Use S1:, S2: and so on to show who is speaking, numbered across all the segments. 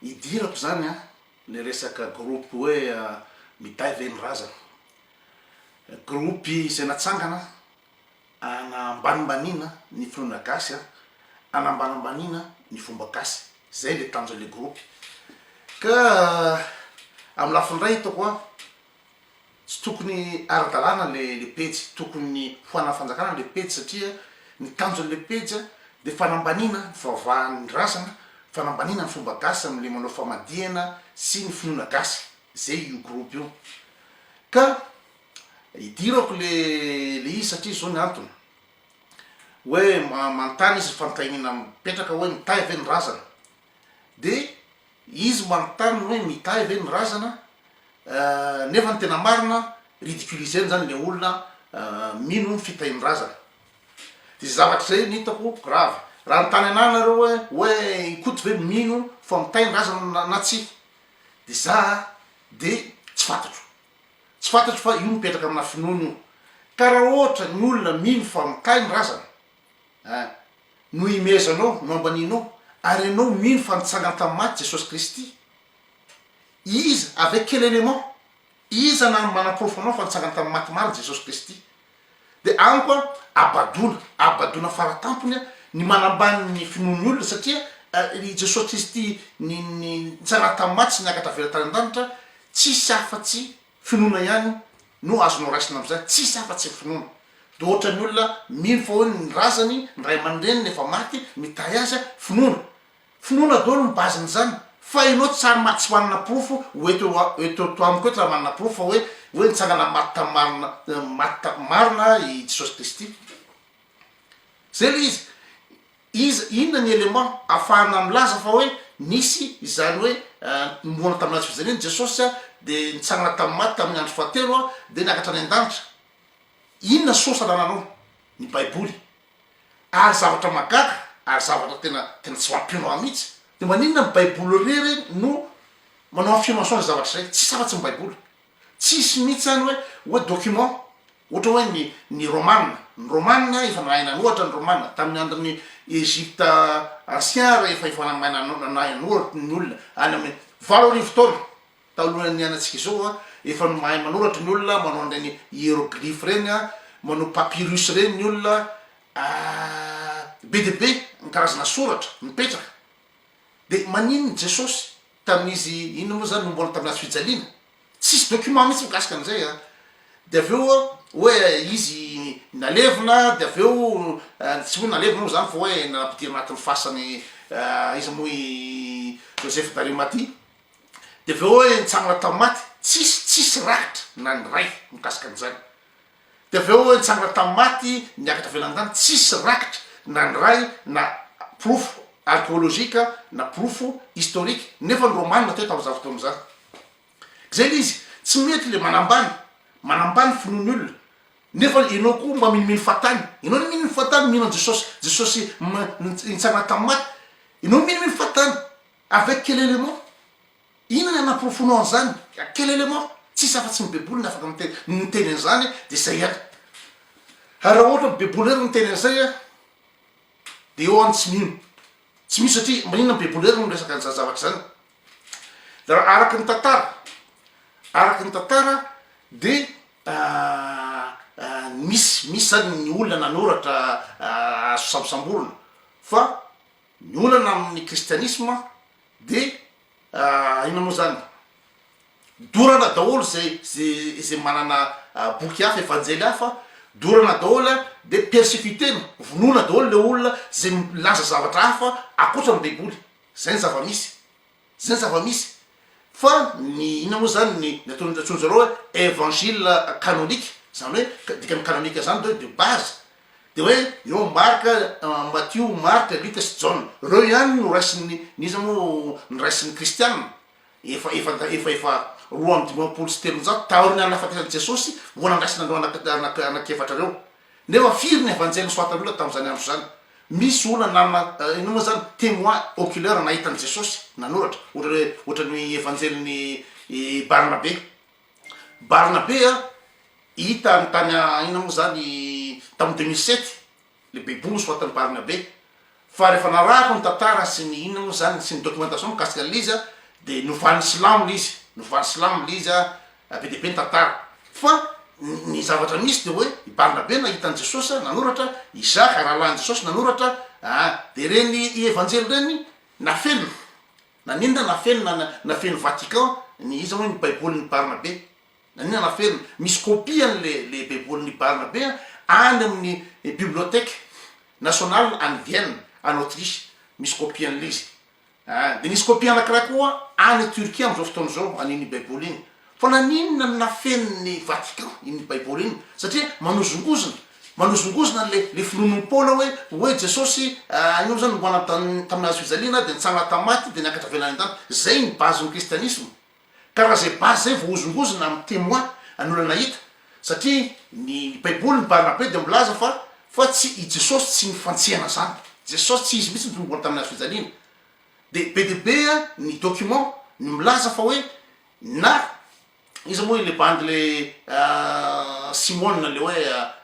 S1: Idirako zany an le resaka groupe hoe mitahy ve ny razana. Groupe izay natsangana anambanimbaniana ny finoana gasy an, anambanambaniana ny fomba gasy, zay le tanjon'le groupe. Ka amin'ny lafiny iray hitako an, Tsy tokony ara-dalàna le le pejy, tokony ho ana fanjakana le pejy satria ny tanjon'le pejy de fanambaniana ny fivavahan'ny razana, fanambaniana ny fomba gasy amle manao famadihana sy ny finoana gasy, zay io groupe io. Ka idirako le le izy satria zao ny antony, hoe manontany izy fanontaniana mipetraka hoe mitahy ve ny razana? De Izy manontany hoe mitahy ve ny razana nefa ny tena marina ridiculiser-ny zany le olona mino ny fitahian'ny razana. De zay zavatra zay no hitako grave. Raha anontany anah nareo hoe hoe i Koto ve mino fa mitahy ny razana na tsia de za de tsy fantatro. Tsy fantatro fa io mipetraka amina finoana io. Ka raha ohatra ny olona mino fa mitahy ny razana Ein. No imehezanao, no ambanianao, ary ianao mino fa nitsangana tamin'ny maty Jesosy Kristy. Iza, avec quel élément? Iza na manaporofo anao fa nitsangana tamin'ny maty marina Jesosy Kristy? Dia amiko an, abadoana, abadoana faratampony an, ny manambany ny finoan'ny olona satria i Jesosy Kristy ny ny nitsangana tamin'ny maty sy niakatra avela tany an-danitra, tsisy afa-tsy Finoana ihany no azonao raisina amin'izany, tsisy afa-tsy ny finoana. Dia ohatran'ny olona mino fa hoe ny razany, ny ray aman-dreniny efa maty, mitahy azy, finoana. Finoana daholo ny base-n'izany. Fa ianao tsy ary tsy manana porofo ho eto eto eto amiko eto raha manana porofo fa hoe hoe nitsangana maty tamin'ny marina maty tamin'ny marina i Jesosy Kristy. Zay le izy. Iza, inona ny élément ahafahana milaza fa hoe nisy izany hoe nomohana tamin'ny hazo fijaliana Jesosy dia nitsangana tamin'ny maty tamin'ny andro fahatelo dia niakatra any an-danitra? Inona source anananao? Ny baiboly. Ary zavatra mahagaga ary zavatra tena tena tsy mampino ahy mihitsy dia maninona ny baiboly irery no manao affirmation izay zavatra izay? Tsisy afa-tsy ny baiboly. Tsisy mihitsy zany hoe hoe document ohatra hoe ny ny romana, ny romana efa nahay nanoratra ny romana tamin'ny andron'ny Egypte ancien ary efa efa nahay nanoratra ny olona any amin'ny 8000 taona talohan'ny niainantsika izao an, efa mahay manoratra ny olona, manao an'ireny hieroglyphe ireny an, manao papyrus ireny ny olona, be dia be ny karazana soratra mipetraka. Dia maninona Jesosy tamin'izy inona moa zany no mbola tamin'ny hazo fijaliana? Tsisy document mihitsy mikasika an'izay an! Dia avy eo hoe izy nalevina dia avy eo tsy hoe nalevina moa zany fa hoe nampidirina anatin'ny fasany iza moa i Joseph d'Arimathie dia avy eo hoe nitsangana tamin'ny maty, tsisy tsisy rakitra na ny iray mikasika an'izany. Dia avy eo nitsangana tamin'ny maty, niakatra avy any an-danitra, tsisy rakitra na ny iray na porofo archéologique na porofo historique, nefa ny Romana teo tamin'izany fotoana izany. Izay ilay izy, tsy mety ilay manambany, manambany finoan'ny olona, nefa ianao koa mba minomino fahatany, ianao anie minomino fahatany, mino an'i Jesosy, Jesosy nitsangana tamin'ny maty, ianao minomino fahatany, avec quel élément? Inona ny anaporofoanao an'izany? Quel élément? Tsisy afa-tsy ny baiboly ny afaka miteny miteny an'izany dia izay ihany. Ary raha ohatra ny baiboly irery no miteny an'izay an, dia eo aho no tsy mino. Tsy mino satria maninona ny baiboly irery no miresaka an'izany zavatra izany? Dia raha araka ny tantara, araka ny tantara dia misy misy zany ny olona nanoratra azo sambosamborina fa ny olana amin'ny kristianisma De inona moa zany? Dorana daholo zay ze ze manana boky hafa, evanjely hafa, dorana daholo de persecuter-na, vonoina daholo le olona zay milaza zavatra hafa ankoatra ny baiboly, zay ny zava-misy, zay ny zava-misy, fa ny inona moa zany ny ny ataon- antsoin-dry zareo hoe evangile canonique, zany hoe dikan'ny canonique zany de hoe de base, De hoe eo Marka, Matio, Marka, Lioka sy Jaona. Reo ihany no raisin'ny, n'iza moa no raisin'ny kristiana? Efa, efa, efa, efa 352 taorian'ny nahafatesan'i Jesosy vao nandraisina an'ireo anak, anak, anankiefatra ireo. Nefa firy ny evanjely nosoratan'ny olona tamin'izany andro izany? Misy olona nanana, inona moa izany, témoin oculaire nahita an'i Jesosy nanoratra, ohatra hoe, ohatra ny evanjelin'i Barnabe. Barnabe a, hita ny tany inona moa zany tamin'ny 2007 le baiboly nosoratan'i Barnabe. Fa rehefa narahako ny tantara sy ny inona moa zany sy ny documentation mikasika an'le izy a, de novan'ny silamo le izy, novan'ny silamo le izy a, be dia be ny tantara. Fa ny zavatra misy de hoe i Barnabe nahita an'i Jesosy nanoratra, i Jacques rahalahin'i Jesosy nanoratra a, de ireny evanjely ireny nafenina, naninona nafenina, nafen'ny Vatican ny iza moa ny baibolin'i Barnabe. Naninona naferina? Misy copie an'le le baibolin'i Barnabe any amin'ny bibliothèque nationale any Vienne, any Autriche. Misy copie an'le izy. Ah, de nisy copie anakiray koa any Turquie amin'izao fotoana izao an'iny baiboly iny. Fa naninona no nafenin'ny Vatican iny baiboly iny? Satria manozongozona, manozongozona le le finoan'ny Paoly hoe hoe Jesosy inona moa zany nomboana tamin'ny hazo fijaliana de nitsangana tamin'ny maty de niakatra avy any an-danitra. Zay ny base-n'ny kristianisma. Ka raha zay base zay voahozongozona amin'ny temoin an'ny olona nahita, satria ny baiboly ny Barnabe dia milaza fa fa tsy i Jesosy tsy nifantsihana zany, Jesosy tsy izy mihitsy no tomboana tamin'ny hazo fijaliana, de be dia be ny document ny milaza fa hoe na iza moa le bandy le Simona le hoe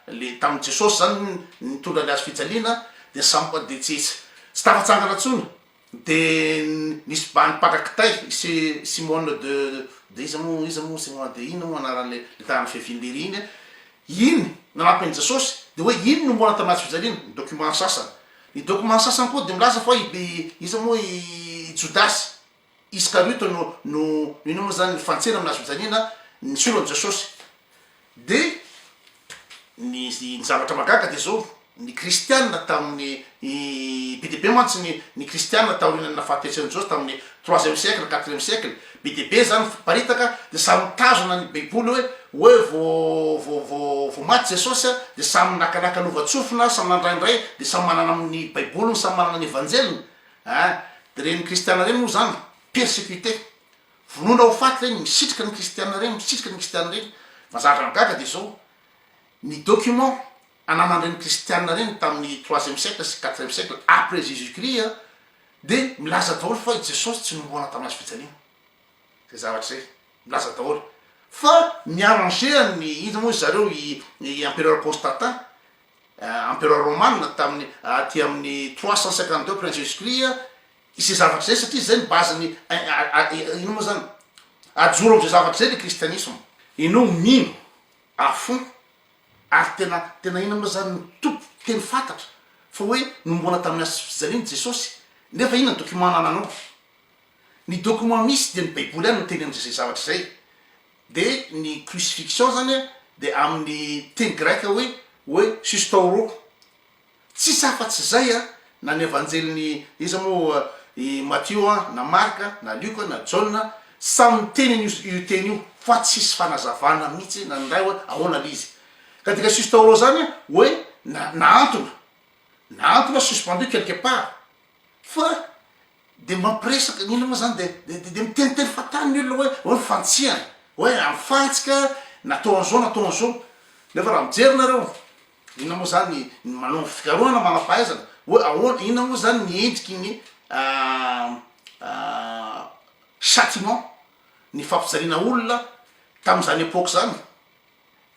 S1: le tamin'i Jesosy zany nitondra ny hazo fijaliana de samy de tsy tsy tafatsangana tsony De nisy bandy mpaka kitay, i si- Simone de de iza moa iza moa Simone de inona moa anaran'le le tanàna fiavian'i lery iny, iny nanampy an'i Jesosy, de hoe iny no mbola tanaty fijaliana, ny document sasany, ny document sasany koa de milaza fa i iza moa i Jodasy Iskariote no no inona moa zany nifantsena amin'ny hazo fijaliana nisolo an'i Jesosy. De ny ny zavatra mahagaga de zao, ny kristiana tamin'ny be dia be mantsy ny ny kristiana taorian'ny nahafatesan'i Jesosy tamin'ny troisième siècle, quatrième siècle, be dia be zany miparitaka de samy mitazona ny baiboly hoe hoe vao vao vao vao maty Jesosy a de samy nakanaka lova-tsofina, samy nandraindray de samy manana ny baiboliny, samy manana ny evanjeliny a, de reny kristiana reny moa zany persécuté, Vonoina ho faty ireny, misitrika ny kristiana ireny, misitrika ny kristiana ireny. Fa ny zavatra mahagaga dia izao, ny document ananan'ireny kristiana ireny tamin'ny troisième siècle sy quatrième siècle après Jésus Christ dia milaza daholo fa i Jesosy tsy nohomboana tamin'ny hazo fijaliana. Izay zavatra izay, milaza daholo. Fa mi-arranger ny, iza moa izy zareo, i i empereur Constantin, empereur romana tamin'ny aty amin'ny 352 après Jésus Christ, Izay zavatra izay satria izay no base ny inona moa zany ajoro am'izay zavatra izay le kristianisma. Enao mino à fond ary tena tena inona moa zany ny tompo teny fantatra fa hoe nomboana tamin'ny hazo fijaliana Jesosy nefa inona ny document anananao? Ny document misy dia ny baiboly ihany no miteny an'izay zavatra izay de ny crucifixion zany de amin'ny teny grec hoe hoe sustauro Tsisy afa-tsy izay a, na ny Evanjelin'i iza moa, i Matio a, na Marka, na Lioka, na Jaona, samy miteny an'io io teny io, fa tsisy fanazavana mihitsy na ny iray hoe ahoana le izy. Ka dika sustauro zany hoe na nahantona, nahantona suspendu quelque part, fa de mampiresaka, ny inona moa zany de de de miteniteny fahatany ny olona hoe hoe mifantsihana, hoe mifantsika, natao an'izao natao an'izao, nefa raha mijery nareo, Inona moa zany ny manao fikarohana manam-pahaizana hoe ahoana, inona moa zany ny endriky ny châtiment, ny fampijaliana olona tamin'izany époque zany,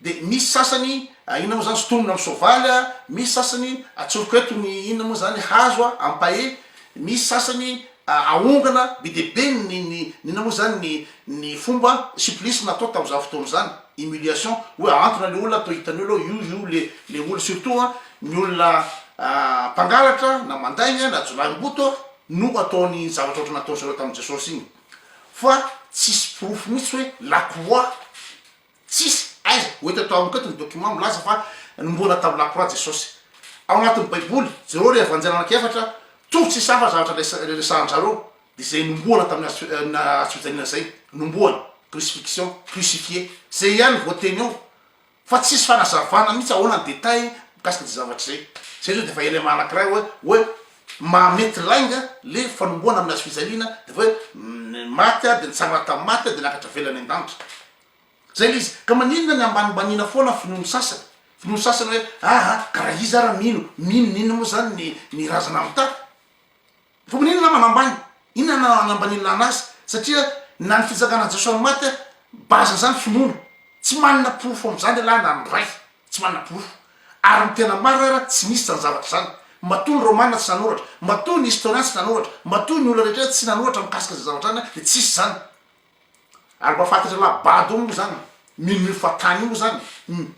S1: de misy sasany inona moa zany sintomina amin'ny soavaly a, misy sasany atsofoka eto ny inona moa zany hazo a, ampahe, misy sasany Ahongana be dia be ny ny inona moa zany ny ny fomba supplice natao tamin'izany fotoana izany, humiliation, hoe ahantona le olona atao hitan'ny olona hoe io io le le olona surtout an ny olona mpangalatra na mandainga na jiolahimboto no ataony zavatra ohatran'ny nataony zareo tamin'i Jesosy iny fa tsisy porofo mihitsy hoe la croix Tsisy, aiza, ho eto ato amiko eto ny document milaza fa nomboana tamin'ny lakroa Jesosy. Ao anatin'ny baiboly, jereo ry evanjely anankiefatra, toa tsisy hafa zavatra resahan-drareo, dia izay nomboana tamin'ny hazo fijaliana izay, nomboana, crucifixion, crucifié, izay ihany ny voateny ao, fa tsisy fanazavana mihitsy ahoana ny détail mikasika izay zavatra izay. Izay zao dia efa élément anankiray hoe hoe mahamety lainga le fanomboana amin'ny hazo fijaliana, dia hoe maty aho dia nitsangana tamin'ny maty aho dia niakatra velona any an-danitra. Zay le izy. Ka maninona ny ambanimbaniana foana finoan'ny sasany? Finoan'ny sasany hoe aa ka raha iza ara mino, mino ny inona moa zany ny ny razana mitahy? Fa maninona manambany? Inona no anambaniana anazy? Satria na ny fitsanganan'i Jesoa amin'ny maty base n'izany finoana. Tsy manana porofo amin'izany ialahy na ny ray. Tsy manana porofo. Ary ny tena marina ara tsy misy zany zavatra zany. Matoa ny Romana tsy nanoratra, matoa ny historien tsy nanoratra, matoa ny olona rehetra tsy nanoratra mikasika izay zavatra izany dia tsisy izany. Ary mba fantatr'ialahy bado io moa izany, minomino fahatany io moa izany,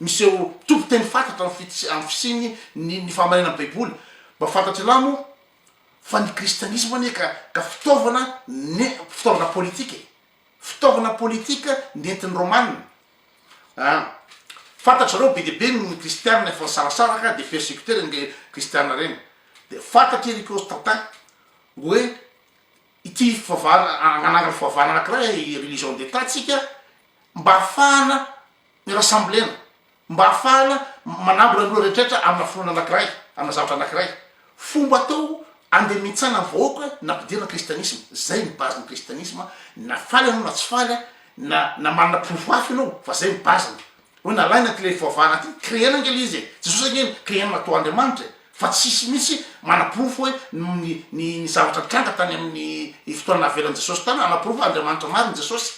S1: miseho tompo teny fantatra amin'ny fisiany ny ny fahamarinan'ny baiboly. Mba fantatr'ialahy moa fa ny kristianisma anie ka ka fitaovana ne fitaovana politika e. Fitaovana politika nentin'ny Romana. An. Fantatrareo be dia be ny kristiana efa nisarasaraka dia persecuter reny kristiana reny. Dia fantatr'i ry Constantin hoe ity fivavahana hanangana fivavahana anakiray religion d'Etat tsika mba hahafahana mi-rassemblena. Mba hahafahana manangona ny olona rehetrarehetra amina finoana anakiray, amina zavatra anakiray. Fomba atao andemin-tsaina ny vahoaka nampidirana kristianisma. Zay ny base ny kristianisma, na faly ianao na tsy faly, na na manana porofo hafa ianao fa zay ny base-ny. Hoe nalaina ty le fivavahana ty, créer-na ange le izy e! Jesosy ange créer-na natao Andriamanitra e! Fa tsisy mihitsy manaporofo hoe ny ny ny zavatra nitranga tany amin'ny fotoana nahavelan'i Jesosy tany hanaporofo hoe Andriamanitra marina Jesosy.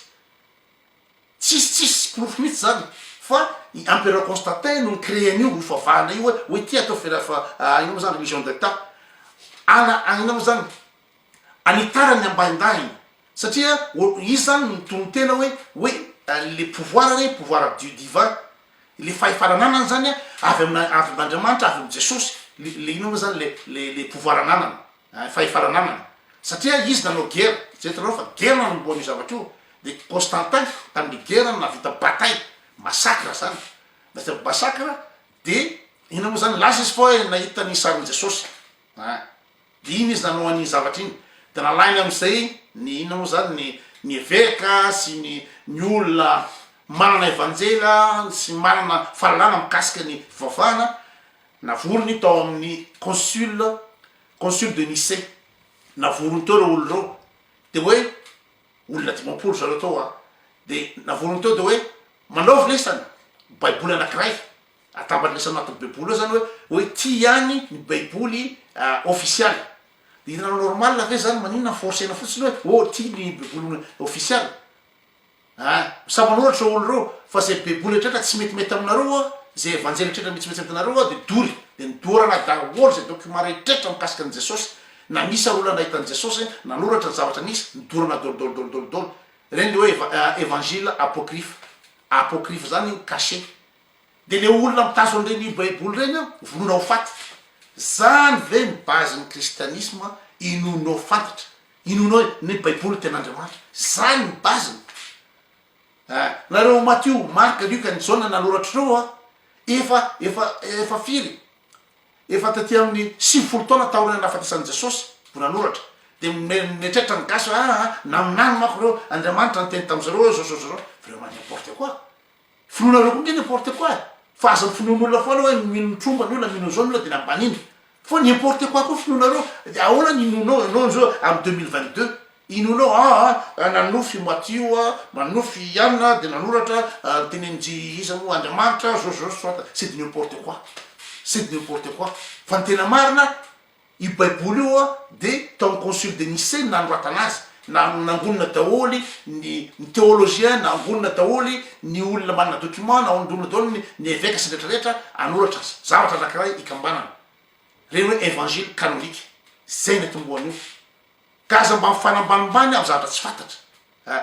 S1: Tsisy tsisy porofo mihitsy zany fa i Empereur Constantin no ni-créer an'io io favahana io hoe hoe ty atao fela fa inona moa zany religion d'Etat ana inona moa zany anitarany ny ambaindahiny satria izy zany mitonon-tena hoe hoe le pouvoir anie pouvoir du divin le fahefana ananany zany avy amina avy amin'Andriamanitra avy amin'i Jesosy le le inona moa zany le le le pouvoir ananany Fahefana ananany. Satria izy nanao guerre, eritreretinareo fa guerre nanombohan'io zavatra io, de Constantin tamin'ny guerre no nahavita bataille, massacre zany, nahavita massacre de inona moa zany, nilaza izy fa hoe nahita ny sarin'i Jesosy, ein, de iny izy nanao an'iny zavatra iny, de nalainy am'izay ny inona moa zany ny ny eveka sy ny ny olona manana evanjely sy manana fahalalana mikasika ny fivavahana, navoriny tao amin'ny consul Concile de Nicée, navorony teo ireo olona ireo, de hoe olona 50 zareo tao an, de navorony teo de hoe manaovy lesany baiboly anakiray, atambany lesany anatin'ny baiboly ao zany hoe hoe ty ihany ny baiboly ofisialy, de hitanareo normal ve zany maninona forcena fotsiny hoe oh ty ny baiboly ofisialy. Ah, samy manoratra ireo olona ireo, fa zay baiboly rehetra tsy metimety aminareo a, zay evanjely rehetra mety tsy mety aminareo a, de dory, de nodorana daholo zay document rehetrretra mikasika an'i Jesosy, na nisy ary olona nahita an'i Jesosy, nanoratra ny zavatra nisy, nodorana daholo daholo daholo daholo daholo, ireny le hoe evangile apocryphe, apocryphe zany caché, de le olona mitazona ireny baiboly ireny a, vonoina ho faty, zany ve ny base ny kristianisme inoanao fantatra, Inoanao hoe ny baiboly tenin'Andriamanitra? Zany ny base-ny. Ah, nareo Matio, Marka, Lioka, ny Jaona nanoratra ireo a, efa efa efa firy? Efa taty amin'ny 90 taona taorian'ny nahafatesan'i Jesosy vao nanoratra. Dia mieritreritra ny gasy hoe aa naminany manko ireo, Andriamanitra niteny tamin'zareo hoe zao zao zao zao. Vraiment n'importe quoi. Finoanareo koa nge n'importe quoi e! Fa aza finoan'olona foana hoe mino ny tromba ny olona, mino an'izao ny olona de nambaniny. Fa n'importe quoi koa finoanareo, de ahoana ny inoanao ianao zao amin'ny 2022, inoanao aa ah nanofy i Matio a, manofy i Anna de nanoratra nitenenin-dry iza moa Andriamanitra zao zao soit, c'est du n'importe quoi, c'est du n'importe quoi. Fa ny tena marina Io baiboly io oa de tao am concile de Nicée no nanoratana azy, na nangonina daholo ny ny theologien, nangonina daholo ny olona manana document, nangonina daholo ny ny eveka sy ny rehetra rehetra hanoratra zavatra anakiray hikambanana, reny hoe evangile canonique, zay natombohan'io. Ka aza mba mifanambanimbany am zavatra tsy fantatra.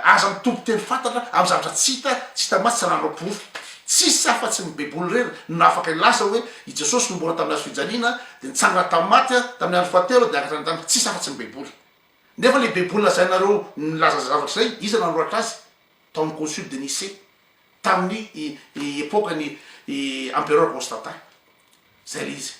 S1: Aza mitompo teny fantatra amin'ny zavatra tsy hita, tsy hita maso, tsy anananao porofo. Tsisy afa-tsy ny Baiboly irery no afaka hilaza hoe i Jesosy nomboana tamin'ny hazo fijaliana, dia nitsangana tamin'ny maty tamin'ny andro fahatelo, dia niakatra any an-danitra. Tsisy afa-tsy ny Baiboly. Nefa ilay Baiboly lazainareo milaza izay zavatra izay, iza no nanoratra azy? Tao amin'ny Concile de Nicée, tamin'ny epokan'i Empereur Constantin. Izay ilay izy.